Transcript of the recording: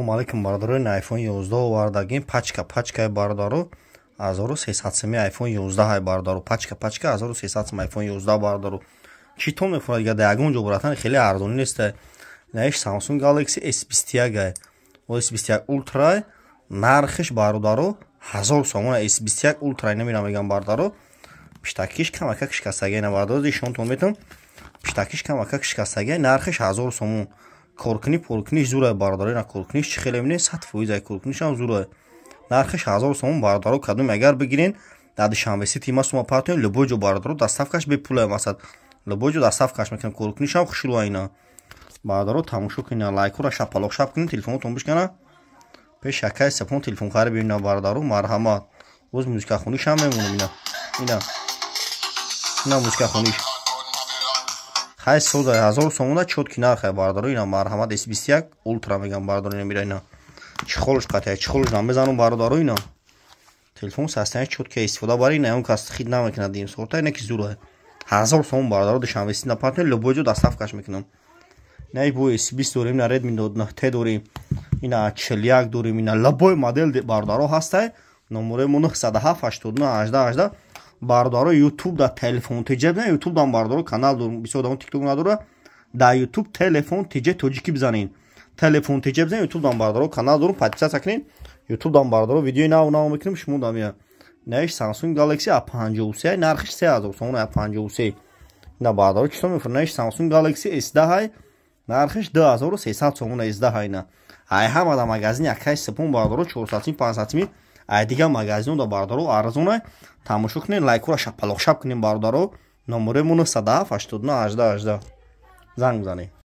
Алейкум, бародаро. Ин iPhone 11 овардагим, пачка пачкаи, бародаро, 1300 семи iPhone 11 ҳай, бародаро, пачка пачка 1300 сем iPhone 11, бародаро. Чӣ тон мефурад дига да ягон ҷо, братан, хеле арзонӣ неста. Наиш Samsung Galaxy S21 ай, S21 Ultra, нархиш, бародаро, 1000 сомон. S21 Ultra намира мегам, бародаро. Пиштакиш камакак шикастагӣ на, бародаро, ишонтон метам, пиштакиш камакак шикастагӣ, нархиш 1000 сомон. Коркунӣ поркуниш зурай, бародаро, ина коркуниш чӣ хеле мебинед, 100% ай, коркунишам зурай. Нархиш 1000 сомон, бародаро. Кадом агар бигирен, дар Душанбе Сити ма сума партоем, любой ҷо, бародаро, доставкаш бепулай, масад, любой ҷо доставкаш мекунем. Коркунишам хушрӯ ина, бародаро, тамошо кунед, лайкҳоро шапалоқ шап кунед, телефонотон бишкана, пеш якай сапон телефонхари бибинам, бародаро, марҳамат. Боз музикахонишам мемонам, ина, ина, ина музикахониш хай соза, 1000 сомона, чёткий нархай, бародаро, ина, марҳамат. S21 Ultra мегам, бародаро, ина мира, ина чехолш қатия, чехолш намезанам, бародаро. Ина телефон состояние чёткий, истифода бари, ина он кас хид намекунад дим сорта, ина ки зура, 1000 сомон, бародаро. Душанбе Сити напартем, любой ҷо доставкаш мекунам. Ина бо S20 дорем, ина Redmi Note 9 дорем, ина 41 дорем, ина любой модел, бародаро, ҳастай. Номерои мо 907 89 18 18, бародаро. Ютуб да Телефон ТЖ, Ютуб дам, бародаро, канал дорум. Бисёр одамон Тикток надора. Дар Ютуб Телефон ТЖ тоҷикӣ бизанед, Телефон ТЖ бизанед, Ютуб дам, бародаро, канал дорум, подписаться кунед. Ютуб дам, бародаро, видеои нав нав мекунем. Шумо дам я наиш Samsung Galaxy A53, нархиш 3000 сомон, A53 на, бародаро, чито мефур. Наиш Samsung Galaxy S10, нархиш 2300 сомон, S10 ина. Ай ҳама да магазин якай сепон, бародаро, 400 сим, 500 сими, ай дигар магазино да, бародаро, арзона. Тамошо кунед, лайкҳоро шапалоқшап кунед, бародаро. Номерои мо 907 89 18 18, занг бизанед.